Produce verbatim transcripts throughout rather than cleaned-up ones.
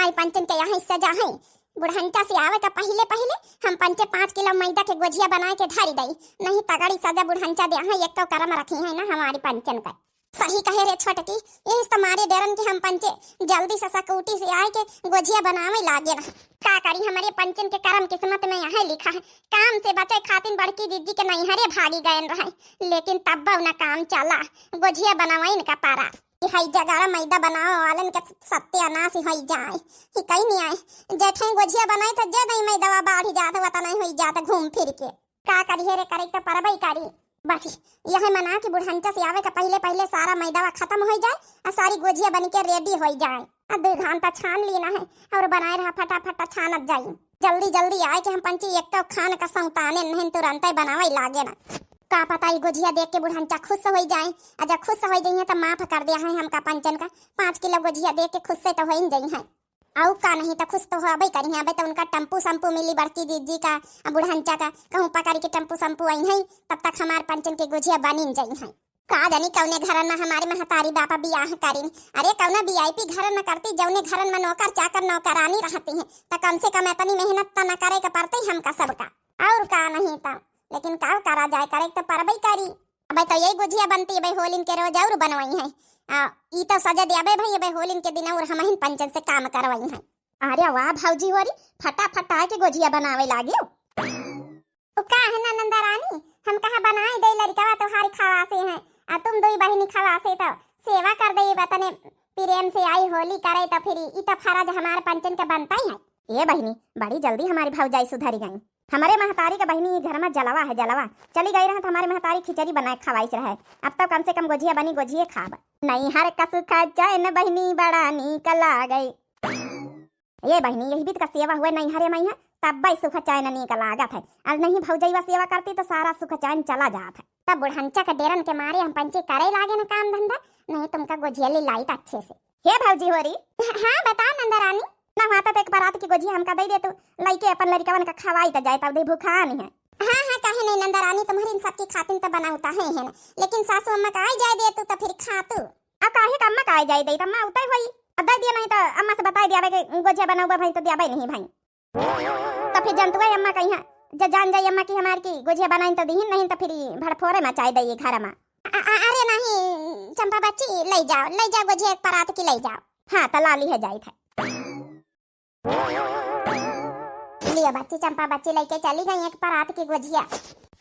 आई पंचन के यहाँ सजा है। बुढ़ंचा से आवे का पहिले पहिले हम पंचे पाँच किलो मैदा के गोझिया बनाए के धरी दई, नहीं तगड़ी सजा बुढ़ंचा दे हैं, एक तो करम रखी है ना हमारी पंचन का। सही कहे रे छोटकी, यही तुम्हारे डरन के हम पंचे जल्दी से सकूटी से आए के गोझिया बनावे लागे ना। का करी, हमारे पंचन के करम किस्मत में यहाँ लिखा है। काम से बचे खातिन बड़की दीदी के नैहरे भागी गयन रहे, लेकिन तब न काम चला, गोझिया बनावइन का पारा। कि हई जगाड़ा मैदा बनावे वालन के सत्यानाश होई जाए। कि कहीं नहीं आए, जेठे गोझिया बनाए तो जे दई मैदवा बाढ़ जात, वतना होई जात घूम फिर के। का करिए रे, करे तो परबई करी। बस यह मना कि बुढ़ंचा से आवे का पहिले पहिले सारा मैदावा खत्म हो जाए और सारी गोझिया बन के रेडी हो जाए। और दो घंटा छान लेना है और बनाए रहा, फटाफट छानत जाई। जल्दी जल्दी आए कि हम पंची एक खान का सौताने नहीं, तुरंते बनावे लागे ना। का पता ई गोझिया देख के बुढ़ंचा खुश हो जाए, और जब खुश हो जाइए तो माफ कर दिया है हमका पंचन का। पाँच किलो गोझिया देख के खुश से तो हो ही जाई है। अउ का, नहीं तो खुश तो होबे करी हैं। अबे तो उनका टम्पू सम्पू मिली बड़की दीदी का, आ बुढ़ंचा का, कहूँ पकड़ के टम्पू सम्पू आई हैं, तब तक हमार पंचन के गुझिया बनिन जाई हैं। का जानी कौने घरन में हमारे महतारी बापा बियाह करिन। अरे कौना वीआईपी घरन में करती, जौने घरन में नौकर चाकर नौकरानी रहती हैं, तो कम से कम इतनी मेहनत तो न करे के पड़ती हमका सबका। और का नहीं तो, लेकिन का करा जाए, करे तो परबे करी। अबे तो यही गुझिया बनती, अबे होलिन के रोज और बनवाई है। आ, ई तो सजा दे, अबे भाई, अबे होलिन के दिन और हमहिन पंचन से काम करवाई है। अरे वाह भौजी होरी, फटाफट आए के गोझिया बनावे लागियो। ओ का है ना नंदा रानी, हम कहा बनाए दे लड़कवा तोहार खवासे हैं, आ तुम दोई बहिनी खवासे तो सेवा कर दे, बतने प्रेम से आई होली करे तो फिर ई तो फरज हमार पंचन के बनता ही है। ए बहिनी, बड़ी जल्दी हमारी भौजाई सुधरी गई। हमरे महतारी के बहिनी ई घर में जलवा है, जलवा। चली गई रहत हमरे महतारी खिचड़ी बनाए खवाइस रहे। अब तो कम से कम गोझिया बनी, गोझिए खाब। नैहर का सुख चैन बहिनी बड़ा नीक लागै। ए बहिनी, यही बीत का सेवा हुए नैहरे में है, तब्बै सुख चैन नीक लागत है। और नहीं भौजैवा सेवा करती तो सारा सुख चैन चला जात है। तब बुढ़ंचा के डेरन के मारे हम पंचे करे लागे न काम धंधा, नहीं तुमका गोझिया ले लाई त अच्छे से। हे भौजी होरी। हाँ, बताओ नंदा रानी। ना हुआ तो एक परात की गोझिया हमका दे दे तू, लइके अपन लड़िकवन का खवाई त जाए, तब दे भूखान है। हाँ, हाँ, काहे नहीं नंदा रानी, तुम्हारी इन सबकी खातिन त बनाउता है, है ना, लेकिन सासू अम्मा का आई जाए दे तू त फिर खा तू। अब काहे का अम्मा का आई जाए दे, त अम्मा उतई होई, अब दे दिया नहीं त अम्मा से बताई दिया कि गोझिया बनाउबा भाई त दियाबे नहीं भाई। त फिर जनतुआ अम्मा कहिया, ज-, जान जाई अम्मा कि हमार की गोझिया बनाइन त दीहिन, नहीं त फिर ई भड़फोरे मचाई दई घर मा। अ-, अ-, अरे नहीं, चंपा बच्ची, ले जाओ, ले जाओ गोझिया एक परात की ले जाओ। हाँ, त लाली है जाई थे। लियो बच्ची, चंपा बच्ची लेके चली गई एक परात की गोझिया।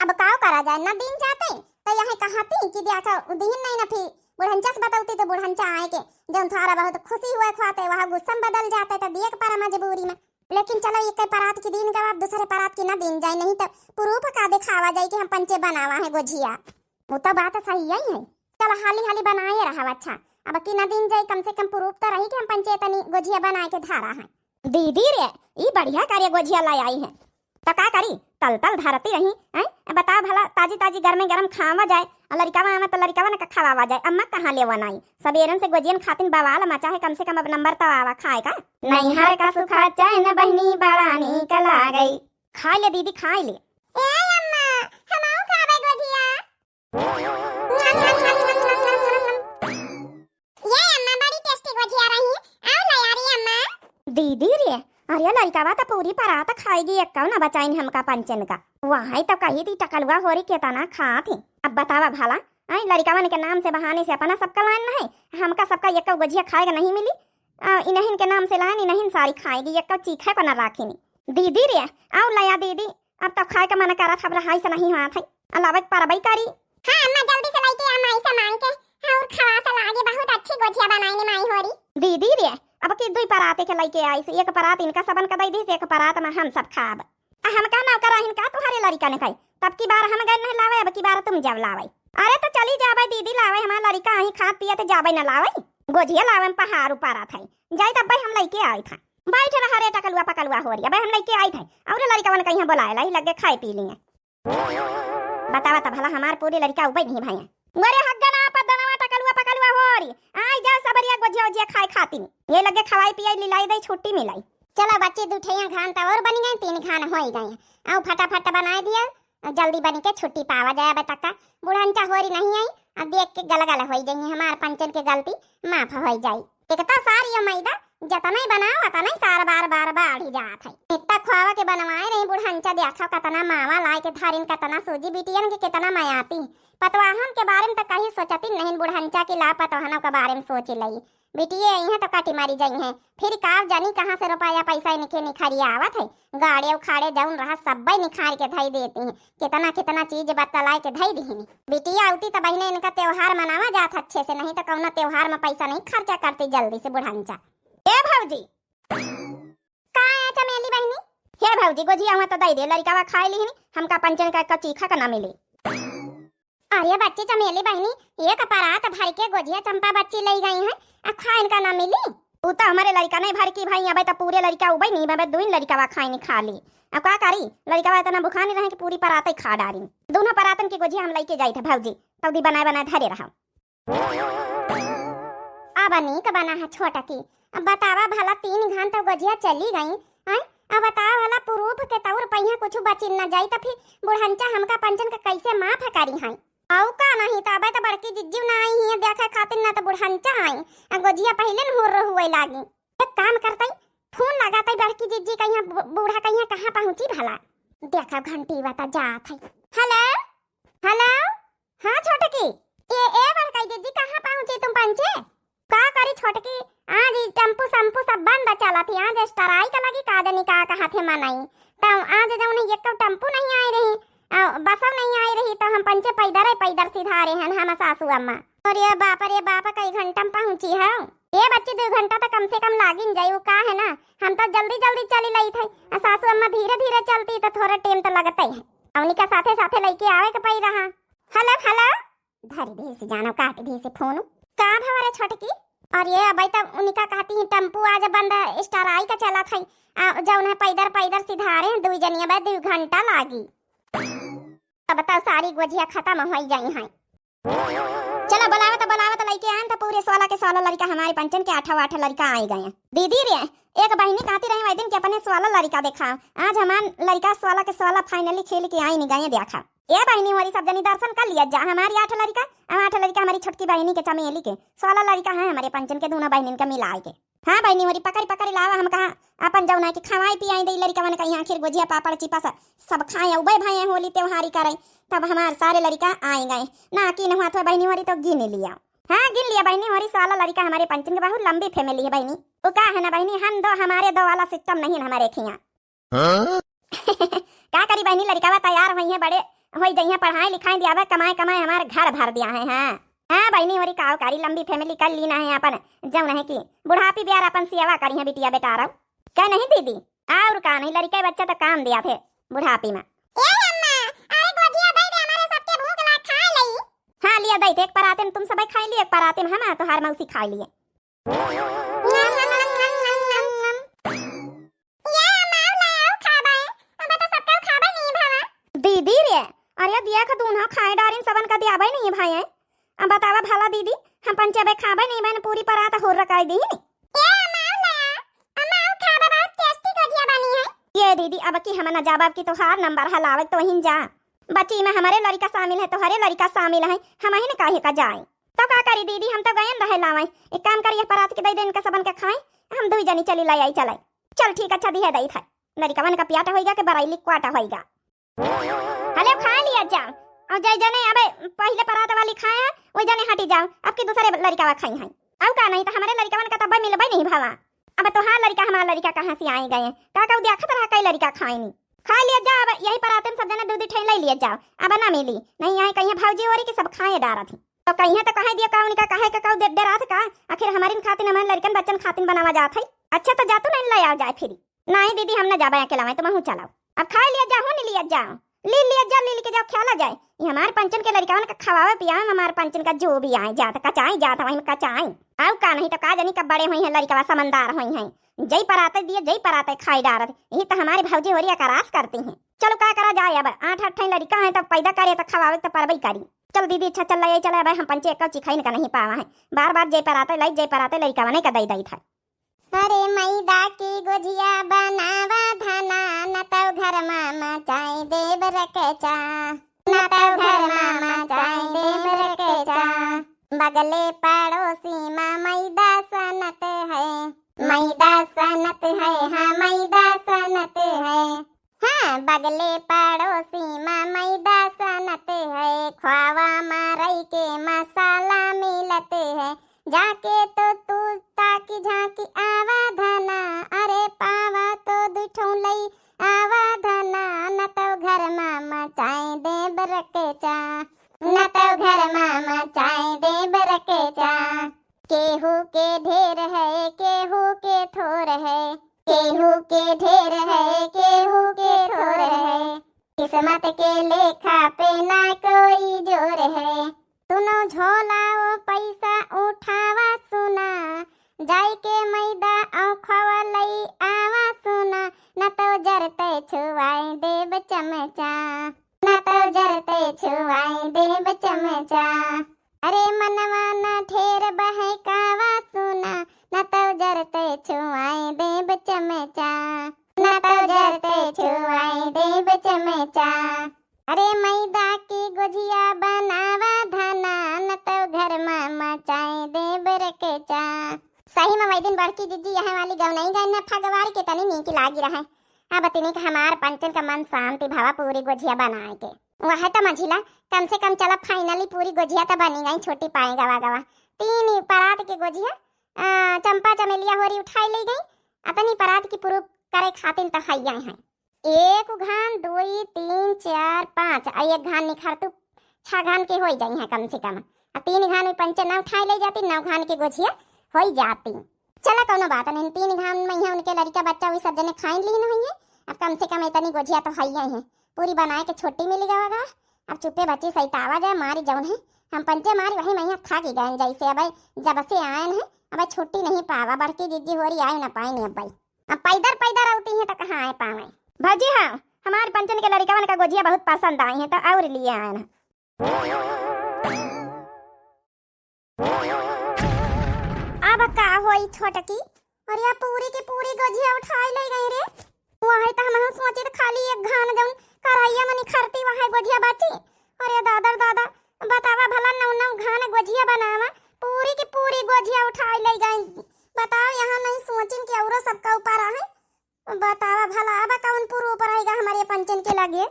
अब काव करा जाए, ना दीन जाते, त यही कहाती कि दिया का दीहिन नहीं ना फिर बुढ़ंचा से बतौती त बुढ़ंचा आए के, जौन थोड़ा बहुत खुशी हुए खुआते, वह गुस्सा में बदल जाते, त दिए के परा मजबूरी में। लेकिन चलो, एक परात की दीन गवा, दूसरे परात की ना दीन जाए, नहीं तो proof का दिखावा जाए कि हम पंचे बनावा है गोझिया। वो तो बात सही ही है। चलो, हाली हाली बनाए रहा, अच्छा, अब की ना दीन जाए, कम से कम proof तो रही कि हम पंचे तनी गोझिया बनाए के धारा है। दीदी रे, ई बढ़िया करे गोझिया ले आई है, तो का करी, तल तल धरती रही, हैं? बताओ भला, ताजी ताजी गरमे गरम खावा जाए, और लड़िकावा आवे तो लड़िकावा न का खवावा जाए, अम्मा कहाँ लेवन आई? सबेरन से गोजियन खातिन बवाल मचा है, कम से कम अब नंबर तो आवा खाए का। नैहर का सुख चैन बहिनी बड़ा नीक लागै। खाई ले दीदी, खाई ले। ए अम्मा, हमहू खाबे गोझिया। ये अम्मा बड़ी tasty गोझिया रही, आओ ले आ रही अम्मा। दीदी रे, अरे लड़िकावा तो पूरी परात खाएगी, एक कौन बचाइन हमका पंचन का। वहाँ तो कही थी टकलुआ होरी केतना खात ही। अब बतावा भला, आई लड़िकावन के नाम से बहाने से अपना सबका लान नहीं, हमका सबका एक गोझिया खाए के नहीं मिली। आ, इन्हन के नाम से लान, इन्हन सारी खाएगी, एक चीखे को न राखिनी। दीदी रे, आओ लया दीदी, अब तो खाए का मन करत, अब रहाई से नहीं हुआ था, अलावे परबई करी। हाँ अम्मा, जल्दी से लेके आ माई से मांग के, और खवा से लागे बहुत अच्छी गोझिया बनाई ने माई होरी। दीदी रे, अब की दुई पराते के लेके आई से, एक परात इनका सबन का दे दी, एक परात में हम सब खाब। आ हम का नौकर आहिन का तुम्हारे लड़िका ने कही, तब की बार हम गए नहीं लावे, अब की बार तुम जब लावे। अरे तो चली जावे दीदी लावे, हमार लड़िका आही खात पियत जावे न लावे, गोझिया लावे में पहाड़ ऊपर आत है, जाई तब भाई हम लेके आई था। बैठ रहा रे टकलुआ पकलुआ होरी, अब हम लेके आई था, और लड़िकावन कहीं बुलाए लाई लगे खाए पी लिए। बतावा त भला हमार पूरी लड़िका उबई नहीं भैया। गोरे हग्गना पद्दनवा टकलुआ पकलुआ होरी, आई जा सबरिया गोझिया उझिया खाए खातिन। ये लगे खवाई पियाई लिलाई दई छुट्टी मिलाई। चलो बच्ची, दू ठैया घान त और बनी गई, तीन घान होई गई। आओ फटाफट बनाए दिया, जल्दी बनी के छुट्टी पावा जाए। अब तक बुढ़ंचा होरी नहीं आई, अब देख के गलगल होई जाई, हमार पंचन के गलती माफ होई जाई। एक तो सारी ये मैदा जतनई बनाओ, अतनई सार बार, बार बाढ़ी जात है। इतना खोवा के बनवाए रही बुढ़ंचा, देखा कतना मावा लाए के धरिन, कतना सूजी बिटियन के कितना मयाती। पतवाहन के बारे में तो कहीं सोचती नहीं बुढ़ंचा की, ला पतवाहन के बारे में सोच लई। बिटिये अइहें तो काटी मारी जइहें, फिर का जानी कहाँ से रुपया पैसा इनके निखरिया आवत है। गाड़े उखाड़े जौन रहा सब्बै निखार के धई देती हैं। कितना कितना चीज बतलाए के धई दिहिनी। बिटिया आउती त बहिने इनका त्योहार मनावा जात अच्छे से, नहीं तो कौनो त्योहार में पैसा नहीं खर्चा करती जल्दी से बुढ़ंचा। ए भौजी, का है चमेली बहिनी? हे भौजी, गोजिया हुआ तो दई दे, लरिकावा खाए लिहिनी, हमका पंचन का, का चीखा का ना मिली। अरे बच्ची चमेली बहिनी, एक परात भर के गोजिया चंपा बच्ची लई गई है, आ खाइन का ना मिली? ऊ तो हमारे लरिका नहीं भर की भाई, अबे तो पूरे लरिका उबे नहीं, अबे दुइन लरिकावा खाइन खा ली। अब का करी, लरिकावा इतना भुखानी रहे कि पूरी परात ही खा डारी। दोनों परातन की गोजिया हम लइके जाई थे भौजी, तौदी बनाए बनाए धरे रहा। अब नीक बना है छोटकी। अब बतावा भला, तीन घंटा गोजिया चली गई, हैं? अब बतावा भला, proof के तौर पर यहाँ कुछ बचिन न जाई, तो फिर बुढ़ंचा हमका पंचन के कैसे माफ करी हैं? औ का नहीं, तो अबे तो बड़की जिज्जी ना आई हैं देखे खातिर, ना तो बुढ़ंचा आई। आ गोजिया पहले न हुर्र हुए लागी। एक काम करतई, फोन लगातई बड़की जिज्जी कहिया, बू-, बूढ़ा कहिया कहाँ पहुँची भला। देखा घंटी बता जात है। हेलो, हेलो, हाँ छोटकी, ए, ए बड़काई जिज्जी, कहाँ पहुँची तुम पंचे? का करी छोटकी, आज ई टेम्पू सम्पू सब बंद चलत ही, आज strike लगी का जनी का कहत है मनई। त आज जौन है, एको टेम्पू नहीं आई रही, आ, बसो नहीं आई रही, तो हम पंचे पैदर है, पैदर सिधारे हन हम सासू अम्मा। अरे बाप रे बाप, कई घंटा में पहुँची है? ए बच्ची, दो घंटा तो कम से कम लागिन जाई, वो का है ना, हम तो जल्दी जल्दी चली लई थे, आ सासू अम्मा धीरे धीरे चलती तो थोड़ा टाइम तो लगते है, उन्हीं का साथे साथे लइके आवे के पई रहा। हेलो, हेलो, धरी दे से जानो, काट दे से फोन। का भवा रे छोटकी? अरे अबे तब उनका कहती ही टेम्पू आज बंद, strike चलत है, आ जौन है पैदर पैदर सिधारे हैं दुई जनी, अबे दो घंटा लागी। अब तो सारी गोजिया खत्म हो जाई हैं। चला बुलावत बुलावत लइके आन तो पूरे सोलह के सोलह लड़का हमारे पंचन के आठा आठा लड़का आए गए। दीदी रे, एक बहिनी कहती रही वही दिन के अपने सोलह लड़का देखा, आज हमार लड़का सोलह के सोलह finally खेल के आई नहीं गए देखा। ए बहिनी मोरी, सब जनी दर्शन कर लिया जा, हमारी आठ लड़का, अब आठ लड़का हमारी छोटकी बहिनी के चमेली के, सोलह लड़का है हमारे पंचन के, दोनों बहिनिन के मिलाए के। हाँ बहिनी मोरी, पकड़ी पकड़ी लावा, हम कहा अपन जौन है कि खवाई पियाई दे लड़कवन का, यहाँ खीर गोजिया पापड़ चिपस सब खाए, उबे भाई होली त्योहारी करे, तब हमार सारे लड़का आए गए। ना कि न हुआ तो बहिनी मोरी तो गिन लिया। हाँ गिन लिया बहिनी मोरी, सोलह लड़का हमारे पंचन के, बहुत लंबी family है बहिनी। वो का है ना बहिनी, हम दो हमारे दो वाला system नहीं है हमारे खिया। हाँ? का करी बहिनी, लड़कावा तैयार होई हैं, बड़े होई जइहें, पढ़ाई लिखाई दिया बा, कमाए कमाए हमार घर भर दिया है। हाँ, हाँ बहिनी मोरी, काव कारी, लंबी family कर ली ना है अपन, जौन है कि बुढ़ापी बियार अपन सेवा करी हैं बिटिया बेटा रहो। का नहीं दीदी, और का नहीं, लड़का बच्चा तो काम दिया थे बुढ़ापी में। ए अम्मा, अरे गोजिया दे दे, हमारे सबके भूख लाग, खा लई। हाँ लिया दे थे, एक पराते में तुम सब खाई लिए, एक पराते में हम तोहार मौसी खा लिए। ये अम्मा, लाओ, खाबे। अब तो सबका खाबे नहीं भावा। दीदी रे, अरे देख दून्हा खाए डारिन, सबन का दियाबे नहीं भाई। अब बतावा भला दीदी, हम पंचे अबे खाबे नहीं बन, पूरी परात होर रखाई दी नहीं। ये अम्मा, लाओ, अम्मा, खाबे, बहुत tasty गोजिया बनी है। ये दीदी, अब की हम न जाबा, अब की तोहार number हलावे तो वहीं जा। बच्ची में हमारे लड़का शामिल है, तोहरे लड़का शामिल है, हम ही न काहे का जाए। तो का करी दीदी, हम तो गयन रहे लावे। एक काम करी, ये परात के दे दे इनका सबन के खाए, हम दुई जनी चली लाई आई चलाई। चल ठीक, अच्छा दिहे दई था। लड़िकवन का पियाटा होइगा के बरैली क्वाटा होइगा। हले खा लिया जा। और जय जने अबे पहले परात वाली खाए हैं, वही जने हटी जाओ, अब की दूसरे लड़िकवा खाई हैं। अब का नहीं तो हमारे लड़िकवन का तब्बे मिलबे नहीं भावा। अब तोहार लड़िका हमार लड़िका कहाँ से आए गए? का का देखत रहा कई लड़िका खाए नहीं। खा लिया जा, अब यही पराते में सब जने दू दू ठे ले लिया जाओ, अब ना मिली। नहीं आए कहीं भौजी ओरी के सब खाए डारा थी। तो कहिए तो कहे दियो का उनका कहे के कऊ दे डरात का? आखिर हमारिन खातिन, हमारे लड़कन बच्चन खातिन बनावा जात है। अच्छा तो जा तू नहीं ले आओ जाए फिरी। नहीं दीदी, हम न जाबे अकेला में, तुम हूँ चलाओ। अब खा लिया जा, हो नहीं लिया जाओ, ले लिया जा, ले लेके जाओ, ख्याला जाए। ये हमारे पंचन के लड़िकवन का खवावे पियावे में हमारे पंचन का जो भी आए जात, कचाई जात, वहीं में कचाई। आओ का नहीं तो का जानी कब बड़े हुई हैं लड़िकवा, समझदार हुई हैं। जई पराते दिए, जई पराते खाई डारत। यही तो हमारी भौजी होरिया का रास करती हैं। चलो का करा जाए, अब आठ आठ ठे लड़िका हैं, तब पैदा करे तो खवावे तो परबई करी। चल दीदी, अच्छा चल ले, चल अब हम पंचे एक चिखाइन का नहीं पावा है। बार बार जय पराते लाई, जय पराते लड़िका बने का दई दई था। अरे मैदा की गोजिया बनावा धना, न तो घर में मचाई देब रकचा, न तो घर में मचाई देब रकचा। बगले पड़ोसी में मैदा सनत है, मैदा सनत है, हाँ, मैदा सनत है। हाँ, बगले पड़ोसी मा मैदा सनत है, खोवा मा रई के मसाला मिलत है। जाके तो तू ताकी झांकी आवा धना, अरे पावा तो दुई ठो लई आवा धना, न तो घर मा मचाए देब रकेचा, न तो घर मा मचाए देब रकेचा। केहू के ढेर है, केहू के थोर है, केहू के ढेर है, केहू के थोर है। किस्मत के लेखा पे ना कोई जोर है। दुनो झोला ओ पैसा उठावा सुना, जाई के मैदा औ खवा लई आवा सुना, न तो जरते छुआई देब चमचा, न तो जरते छुआई देब चमचा। अरे मनवा न ढेर बहकावा सुना, न तो जरते छुआई देब चमचा, न तो जरते छुआई देब चमचा। अरे मैदा की गोझिया बनावा धना, न तो घर मा मचाए देब रकेचा। सही मा वही दिन बड़की जिज्जी यहाँ वाली गवनई गइन न फगवार के तनी नीक लागी रहे। अब तनिक हमार पंचन का मन शांति भवा पूरी गोझिया बनाए के। वह तो मझिला, कम से कम चला finally पूरी गोझिया तो बनी गई, छोटी पाए गवा गवा। तीन ही परात के गोझिया, आ, चंपा चमेलिया होरी उठाई ले गई, अतनी परात की पूरी करे खातिन तो हइया हैं। एक घान, दुई, तीन, चार, पाँच, आ एक घान निखरतू छह घान के होई जाई हैं कम से कम। आ तीन घान में पंचे ना उठाए ले जाती, नौ घान के गोझिया होई जाती। चला कौनो बात नहीं, तीन घान में यहाँ उनके लड़का बच्चा हुई सब जने खाइन लीन हुई है। अब कम से कम इतनी गोझिया तो हइया हैं, पूरी बनाए के छुट्टी मिली गवा गा। अब चुप्पे बच्ची सैतावा जाए मारी जौन है, हम पंचे मारी वही में यहाँ थाकी गए जैसे। अब जब से आयन है अब छुट्टी नहीं पावा, बड़की जिज्जी होरी आए ना पाए अब भाई। अब पैदर पैदर आती हैं तो कहाँ आए पावे। भौजी हाँ, हमारे पंचन के लड़िकवन का गोझिया बहुत पसंद आई है तो और लिए आए ना। अब का होई छोटकी? अरे अब पूरी की पूरी गोझिया उठाई ले गई रे। वही तो हम सोचे तो खाली एक घान जौन करैया में निखरती वही गोझिया बची। अरे दादर दादा, बतावा भला नौ नौ घान गोझिया बनावा, पूरी की पूरी गोझिया उठाई ले गई। बताओ यहाँ नहीं सोचिन कि औरो सबका ऊपर आहे। बतावा भला अब कौन पुरूप रहेगा हमारे पंचन के लगे।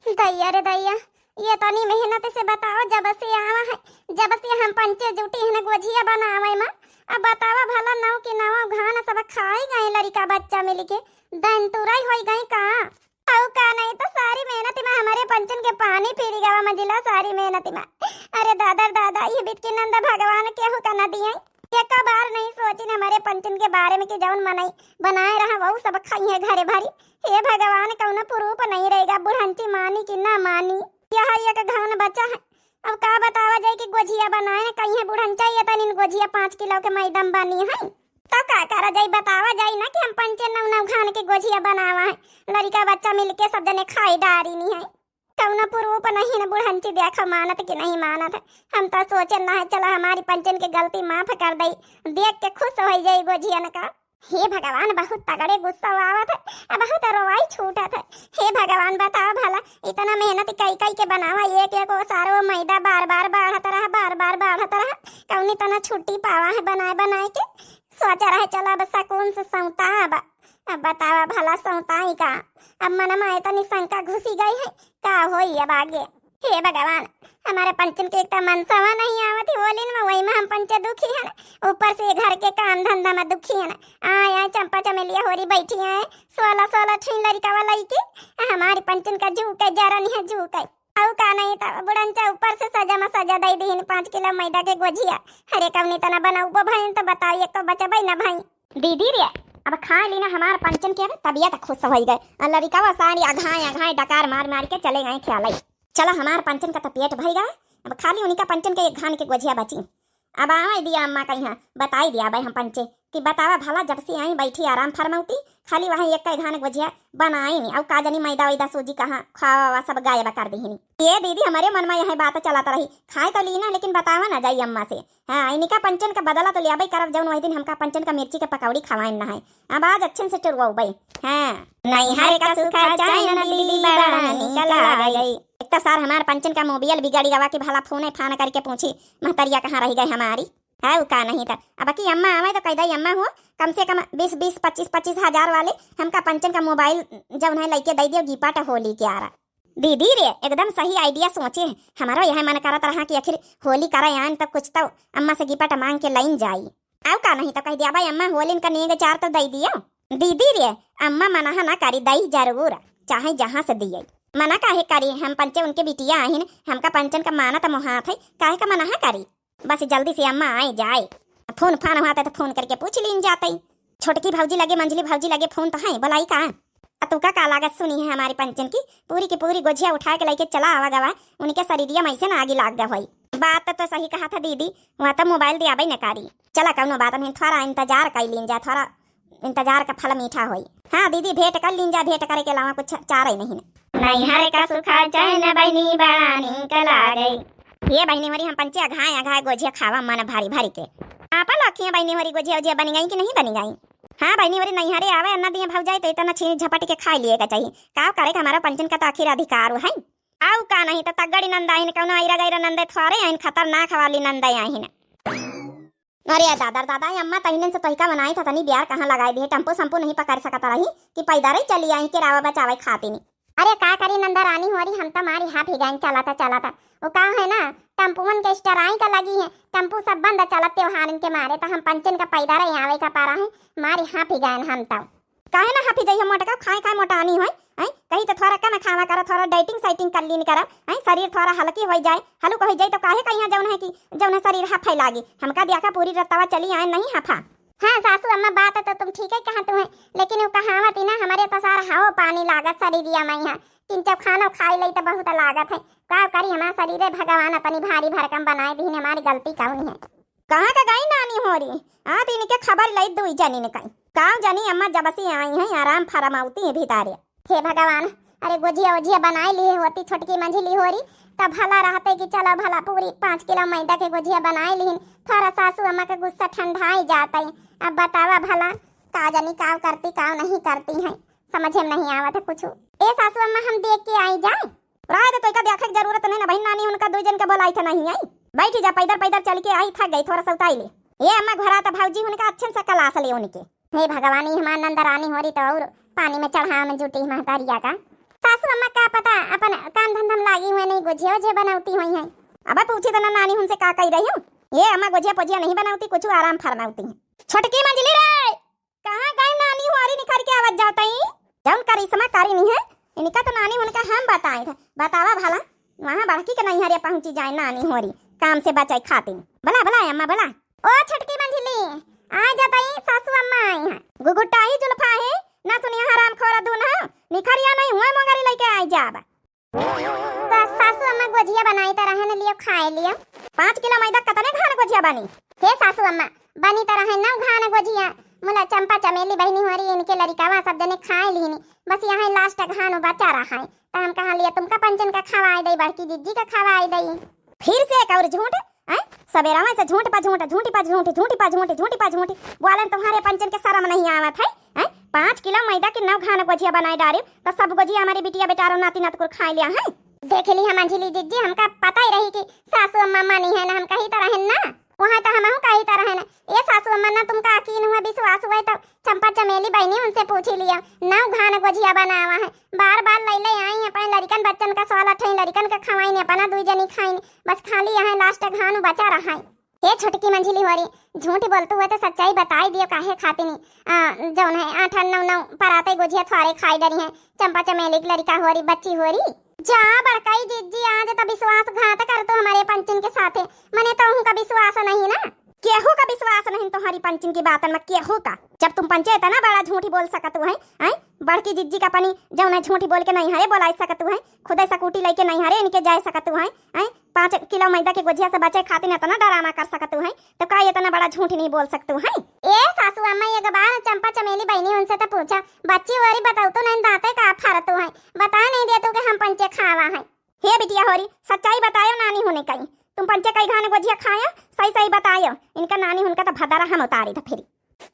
दैया रे दैया, ये तनी मेहनत से बताओ, जब से आवा है, जब से हम पंचे जुटी है ना गोझिया बनावे मा। अब बतावा भला नौ के नौ घान सब खाई गए लड़िका बच्चा मिल के, दन तुरई होई गई का? अउ का नहीं तो सारी मेहनत मा हमारे पंचन के पानी फिरी गवा मझिला, सारी मेहनत मा। अरे दादर दादा, ये बीत के नंद भगवान केहू का न दिए। एक बार नहीं सोचिन हमारे पंचन के बारे में कि जौन मनई बनाए रहा वहू सब खाई है घरे भरी। हे भगवान, कौनो पुरूप नहीं रहेगा, बुढ़ंची मानी कि ना मानी। यह एक घान बचा है, अब का बतावा जाए कि गोझिया बनाए न कहीं है बुढ़ंचा, ये तनिन गोझिया पाँच किलो के मैदा में बनी है। तो का करा जाई, बतावा जाई ना कि हम पंचे नौ नौ घान के गोझिया बनावा है, लड़िका बच्चा मिलके सब जने खाई डारी नी है। कौनो पुरूप नहीं न बुढ़ंची, देखो मानत कि नहीं मानत है। हम तो सोचे ना है, चला हमारी पंचन के गलती माफ कर दई, देख के खुश हो जाई गोझियन का। हे भगवान, बहुत तगड़े गुस्सा आवत है, अब बहुत रोवाई छूटत है। हे भगवान, बताओ भला, इतना मेहनत कई कई के बनावा, एक एक वो सारो मैदा बार बार बाढ़त रहा, बार बार बाढ़त रहा, कौनी तना छुट्टी पावा है बनाए बनाए के। सोचा रहे चला अब सकून से सौता अब। अब बतावा भला सौताई का? अब मन में इतनी शंका घुसी गई है, का होई अब आगे? हे भगवान, हमारे पंचन के एक तो मनसवा नहीं आवत है, बोलिन में वही में हम पंचे दुखी हन, ऊपर से घर के काम धंधा में दुखी हन। आय आय चंपा चमेलिया होरी बैठी है, सोलह सोलह ठिन लड़िका वाला के, हमारी पंचन का जू के जरा नहीं है जू के। अउ का नहीं तब बुढ़ंचा ऊपर से सजा में सजा दे दीन पाँच किलो मैदा के गोझिया। अरे कौनी तना बनाऊ भैन तो बताओ, एक तो बचबे ना भाई। दीदी रे, अब खा ली ना हमार पंचन के, अब तबियत खुश होई गए। आ लड़िकवा सारी अघाए अघाए डकार मार मार के चले गए ख्याल। चला हमार पंचन का तो पेट भर गए, अब खाली उनका पंचन के एक घान के गोझिया बची। अब आवे दिया अम्मा का यहाँ, बताई दिया भाई हम पंचे कि बतावा भला जब से आई बैठी आराम फरमाउती, खाली वहाँ एक घान गोझिया बनाई नहीं, अउ का जानी मैदा वैदा सूजी कहाँ खावा वा सब गायब कर दी। ये दीदी हमारे मन में यह बात चलाता रही, खाए तो ली ना लेकिन बतावा ना जाई अम्मा से। हाँ, इनका पंचन का बदला तो लियाबे करब, जौन वही दिन हमका पंचन का मिर्ची के पकौड़ी खवाइन ना है। अब आज अच्छे से टुरवाउबे। हाँ, नैहर का सुख है चैन दीदी बड़ा निक लागे। एक तो सार हमार पंचन का मोबियल बिगड़ी गवा कि भला फोने फान करके पूछी, महतरिया कहाँ रह गए हमारी। अउ का नहीं त, अब की अम्मा आवे तो कहि दई, अम्मा हो, कम से कम बीस बीस, पच्चीस पच्चीस हजार वाले हमका पंचन का मोबाइल जौन है लइके दइ दियो, गिपट होली के आरा। दीदी रे, एकदम सही idea सोचे है। हमारो यह मन करत रहा कि आखिर होली करे आन तो कुछ तो अम्मा से गिपट मांग के लइन जाई। अउ का नहीं तो कहि दिया भाई, अम्मा होलिन का नेग चार तो दइ दियो। दीदी रे, अम्मा मनहा ना करी, दई जरूर, चाहे जहाँ से दिए। मना काहे करी, हम पंचे उनके बिटिया आहिन, हमका पंचन का मानत मोहात है, काहे का मनहा करी। बस जल्दी से अम्मा आए जाए, फोन फान हुआ तो फोन करके पूछ लीन जाते। छोटकी भौजी लगे, मंझली भौजी लगे फोन तो है, बोलाई का? आ तुका का लागत सुनी है हमारी पंचन की, पूरी की पूरी गोझिया उठा के लइके चला आवा गवा, उनके शरीरिया में ऐसे ना आगी लाग गवा होई। बात तो सही कहा था दीदी, वहाँ तो मोबाइल दियाबे न करी। चला कौनो बात नहीं, थोड़ा इंतजार कर लीन जा, थोड़ा इंतजार का फल मीठा होई। हाँ दीदी, भेंट कर लीन जा, भेंट करे के अलावा कुछ चारे नहीं। नैहर का सुखा चैन बहिनी बड़ा नीक लागे। ये बहिनी मोरी, हम पंचे अघाए अघाए गोझिया खावा मन भरी भरी के। आपा लखिया बहिनी मोरी, गोझिया उझिया बनी गई कि नहीं बनी गई? हाँ बहिनी मोरी, नैहरे आवे अन्ना दिए भौजाई तो इतना छीन झपट के खाई लिए का चाहिए। का करे का, हमारा पंचन का तो आखिर अधिकार है। आउ का नहीं तो तगड़ी नंदा आहिन, कौनो ऐरा गैरा नंदे थोड़े आहिन, खतरनाक वाली नंदे आहिन। अरे दादा रे दादा, ये अम्मा तहिनन से तोहिका बनाई था, तनी बियार कहाँ लगाई दिए, टेम्पो सम्पो नहीं पकड़ सकत रही कि पैदल ही चली आई के रावा बचावे खातिनी। अरे का करी नंदा रानी होरी, हम तो मारी हाफी गइन चलता चलता। वो का है ना, टेम्पुअन के स्टराई का लगी है, टेम्पू सब बंद चलत त्योहारन के मारे, तो हम पंचन का पैदल ही आवे का पारा है, मारी हाफी गइन हम तो। काहे ना हाफी जाई, हम मोटका खाए खाए मोटानी होई, हैं? कहीं तो थोड़ा कम खावा करा, थोड़ा डाइटिंग साइटिंग कर लीन करा, हैं? शरीर थोड़ा हल्की होई जाए, हलुक होई जाए तो काहे कहिया जौन है कि जौन है शरीर हाफे लागी। हमका दिया का पूरी रतवा चली आए नहीं हाफा। हाँ सासू अम्मा, बात तो तुम ठीक है कहा तू है, लेकिन वो कहावत ही ना, हमारे तो सारा हवा पानी लागत शरीरिया में है, किंचो खानो खाई लई तो बहुत लागत है। का करी, हमारा शरीर है भगवान अपनी भारी भरकम बनाए दीन, हमारी गलती कौन है? कहाँ का गई नानी होरी? आ दिन के खबर लई दुई जनी ने कहीं। काव जनी अम्मा जब से आई हैं, आराम फरमावती हैं भितारे। हे भगवान, अरे गोझिया ओझिया बनाई ली होती छोटकी मंझली होरी, तब भला रहते कि चलो भला पूरी पाँच किलो मैदा के गोझिया बनाई लीन, थोड़ा सासू अम्मा के गुस्सा ठंडाई जाते। अब बतावा भला, का जनी काव करती, काव नहीं करती हैं, समझे में नहीं आवत है कुछ। ए सासू अम्मा, हम देख के आई जाए? राय दे, तोइका देखे के जरूरत नहीं ना बहिन, नानी उनका दुई जन के बोलाई थे नहीं आई। बैठी जा, पैदल पैदल चल के आई, थक गई, थोड़ा सा उताई ले। ये अम्मा घरा तो भौजी उनका अच्छे से कलास ले उनके। हे भगवान, ई हमार नंद रानी होरी तो और पानी में चढ़ावे में जुटी महतारिया का। सासू अम्मा का पता अपन काम धंधा में लागी हुए नहीं, गोझिया ओझिया बनावती हुई हैं। अब पूछी तो ना नानी उनसे का कही रही हूँ। ये अम्मा गोझिया पोझिया नहीं बनावती, कुछ आराम फरमावती हैं। छोटकी मंझली रे, कहाँ गई नानी होरी निखर के आवत जावत ही? जौन करिश्मा करी नहीं है, इनका तो नानी उनका हम बताए थे। बतावा भला, वहाँ बड़की के नैहरे पहुँची जाए नानी होरी, काम से बचाई खातिर। भला, भला अम्मा, भला। ओ छोटकी मंझली, आ जातई, सासू अम्मा आई हैं। गुगुटाही जुल्फा है, ना सुनिया हराम खोरा दून है, निखरिया नहीं हुआ मोगरी लेके आई जाब। तो सासू अम्मा गोझिया बनाई त रहे न, लियो खाए लियो। पाँच किलो मैदा कतने घान गोझिया बनी? हे सासू अम्मा, बनी त रहे नौ घान गोझिया। मुला चंपा चमेली बहिनी होरी इनके लरिकावा सब जने खाए लिहनी, बस यहाँ लास्ट घान बचा रहा है। तो हम कहा लिया तुमका पंचन का खवाए दई, बड़की जिज्जी का खवाए दई। फिर से एक और झूठ, हैं? सबेरा में से झूठ पा झूठ, झूठी पा झूठ, झूठी पा झूठ, झूठी पा झूठ। बोलन तुम्हारे पंचन के शर्म नहीं आवत है, हैं? पाँच किलो मैदा के नौ घान गोझिया बनाए डारे, तो सब गोझिया हमारे बिटिया बेटारो नाती नातकुर खाए लिया है। देख ली हम अंजलि जिज्जी, हमका पता ही रही कि सासू अम्मा मानी है ना, हम कही तो रहन ना, वहाँ तो हमहू कही तो रहन। ये सासू अम्मा ना तुमका यकीन हुआ, विश्वास हुआ तो चंपा चमेली बहिनी उनसे पूछी लिया, नौ घान गोझिया बनावा है, बार बार लैले आई अपने लड़िकन बच्चन का सवाल अठाई लड़िकन का खवाइन, अपना दुई जनी खाइन, बस खाली यहाँ लास्ट घान बचा रहा है। हे छोटकी मंझली होरी, झूठ बोलतू हुए तो सच्चाई बताई दियो काहे खातिनी। आ, जौन है आठ आठ नौ नौ पराते गोझिया थ्वारे खाई डरी है, चंपा चमेली की लड़िका होरी, बच्ची होरी। जा बड़काई जिज्जी, आज तो विश्वासघात करतू हमारे पंचन के साथे, मने तो उनका विश्वास नहीं ना। केहू का विश्वास नहीं तुम्हारी पंचन की बातन में, केहू का। जब तुम पंचे इतना बड़ा झूठी बोल सकतू है, हैं? बड़की जिज्जी का अपनी जौन है झूठी बोल के नहीं हरे बोलाई सकतू है, खुदे स्कूटी लेके नहीं हरे इनके जाए सकतू है, हैं? पाँच किलो मैदा के गोझिया से बचे खातिर इतना डरामा कर सकतू है, तो का इतना बड़ा झूठ नहीं बोल सकतू है? ए सासू अम्मा, एक बार चंपा चमेली बहिनी उनसे तो पूछा, बच्ची वरी बताऊ तो नहीं दाते का फारतू है, बता नहीं देतू कि हम पंचे खावा है। हे बिटिया होरी, सच्चाई बतायो नानी होने कई, तुम पंचे कई घान गोझिया खायो, सही सही बतायो, इनका नानी उनका तो भदरा हम उतारी था फिर।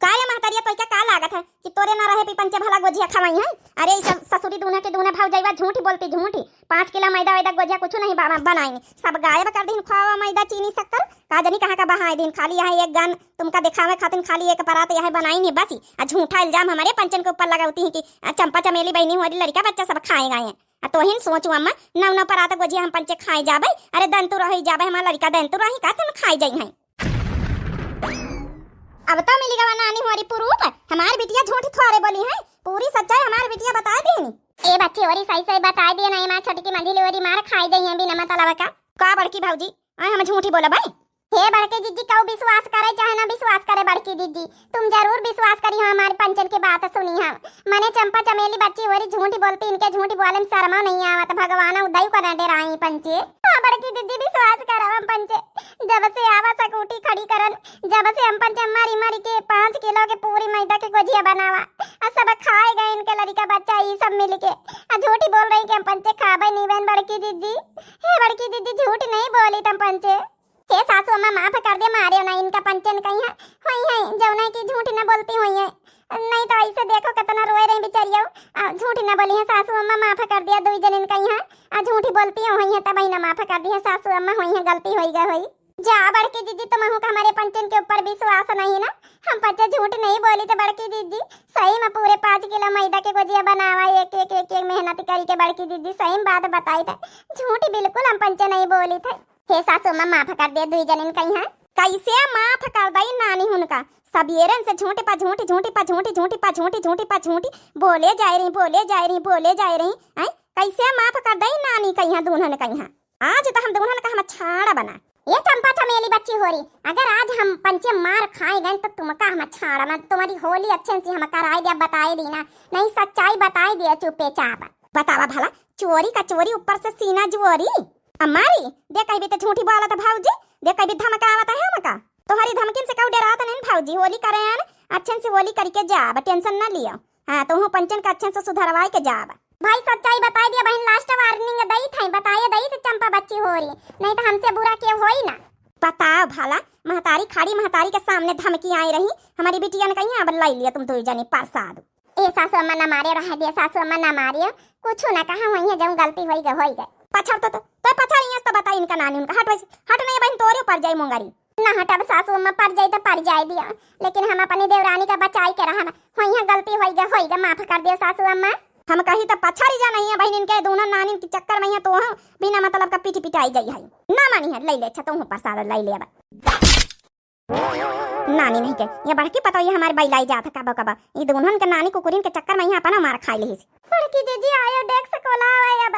का रे महतरिया, तोइका का लागत है कि तोरे ना रहे पे पंचे भला गोझिया खवाई है? अरे, ई सब ससुरी दूना के दूना भौजइवा झूठी बोलती, झूठी। पाँच किलो मैदा वैदा गोझिया कुछ नहीं बा-, बनाई, सब गायब कर दीन, खोवा मैदा चीनी शक्कर का जनी कहाँ का बहाए दीन। खाली यहाँ एक गान तुमका दिखावे खातिर खाली एक परात यहाँ बनाई नहीं बस। आ झूठा इल्जाम हमारे पंचन के ऊपर लगावती हैं कि आ चंपा चमेली बहनी हुआरी लड़का बच्चा सब खाए गए हैं। आ तोहिन सोचू अम्मा, नौ नौ परात गोझिया हम पंचे खाए जाबे? अरे दंतु रही जाबे, हमार लड़का दंतु रही का तुम खाए जाई हैं? अब तो मिली गवा नानी हुआरी proof, हमार बिटिया झूठ थोड़े बोली है, पूरी सच्चाई हमार बिटिया बताए दीनी। ए बच्ची हुआरी सही सही बताए दिया ना, ए माँ छोटकी मंझिली हुआरी मार खाए जाई हैं बिना मतलब का। का बड़की भौजी, आए हम झूठी बोला भाई? हे बड़की जिज्जी, कऊ विश्वास करे चाहे ना विश्वास करे बड़की जिज्जी, तुम जरूर विश्वास करी हो हमारे पंचन की बात सुनी हो। मने चंपा चमेली बच्ची हुआरी झूठी बोलती, इनके झूठी बोले में शर्मा नहीं आवत, भगवान उदय को न डराई पंचे। हाँ बड़की जिज्जी, विश्वास करो हम पंचे, जब से आवा सकूटी खड़ी करन, जब से हम पंचे मारी मारी के पाँच किलो के पूरी मैदा के गोझिया बनावा, आ सब खाए गए इनके लड़का बच्चा ई सब मिल के। आ झूठी बोल रही कि हम पंचे खाबे नहीं बहन बड़की जिज्जी। हे बड़की जिज्जी, झूठ नहीं बोली तुम पंचे। हे सासू अम्मा, माफ कर दे, मारे ना इनका पंचन कहीं है, होई है जौना की झूठ न बोलती होई है, नहीं तो ऐसे देखो कितना रोए रही बेचारियों। आ, झूठ न बोली है सासू अम्मा, माफ कर दिया, दुई जनिन कहीं है, आ, झूठी बोलती होई है, तब ही ना माफ कर दी है सासू अम्मा, होई है गलती होई गई होई। जा बड़की जिज्जी, तुम का हमारे पंचन के ऊपर विश्वास नहीं ना, हम पंचे झूठ नहीं बोली थे बड़की जिज्जी, सही में पूरे पाँच किलो मैदा के गोजिया बनावा, एक एक एक एक मेहनत करी के बड़की जिज्जी, सही में बात बताई थे, झूठ बिल्कुल हम पंचे नहीं बोली थे। हे सासू अम्मा, माफ कर दे दुई जनिन कहीं है। कैसे माफ कर दई नानी हुनका? सबेरन से झूठी पा झूठी, झूठी पा झूठी, झूठी पा झूठी, झूठी पा झूठी बोले जाए रही, बोले जाए रही, बोले जाए रही। हैं? कैसे माफ कर दई नानी कहीं है, दुन्हन कहीं है? आज तो हम दुन्हन का हम छाड़ा बना। ये चंपा चमेली बच्ची होरी, अगर आज हम पंचे मार खाए गए तो तुमका हम छाड़ा, मैं तुम्हारी होली अच्छे से हम कराए दिया, बताए दी ना, नहीं सच्चाई बताए दिया चुपे चाप। बतावा भला, चोरी का चोरी ऊपर से सीना जुओरी। अम्मारी, दे कहबी तो झूठी बोलत है भौजी, दे कहबी धमकावत है हमका। तोहरी धमकिन से कहू डरात नहीं भौजी, होली करे आन, अच्छे से होली करके जाब, tension ना लियो। हाँ, तोहू पंचन का अच्छे से सुधरवाए के जाब। भाई सच्चाई बताई दिया बहन, last warning दई थे, बताए दई थे चंपा बच्ची होरी, नहीं तो हमसे बुरा के होई ना। बताओ भला, महतारी खाड़ी महतारी के सामने धमकी आई रही, हमारी बिटिया ने कहीं अब लाई लिया तुम दो जने प्रसाद। ए सासू अम्मा ना मारे, रह दे सासू अम्मा ना मारे, कुछ ना कहा, होई है जौन गलती होई गए, होई गए। पछड़ तो, तो, तो पछड़ यहाँ से तो बता इनका नानी उनका, हट वैसे, हट नहीं बहन, तोरे ऊपर जाई मुंगारी। ना हटब सासू अम्मा, पर जाई तो पर जाए दिया, लेकिन हम अपनी देवरानी का बचाई के रहब, होई है गलती होई गए, होई गए, माफ कर दियो सासू अम्मा। हम कही तो पछड़ ही जा नहीं है बहन, इनके दोनों नानी के चक्कर में है तो हम बिना मतलब का पीठी पिटाई जाई है। ना मानी है, ले ले, अच्छा तुम प्रसाद ले ले अब। नानी नहीं के, ये बड़की पतोहिया हमार बैलाई जात है कबो कबो। ई दुन्हन के नानी कुकुरिन के चक्कर में यहाँ अपना मार खाई लिहिस। बड़की दीदी आयो, डेस्क खोला आवे अब।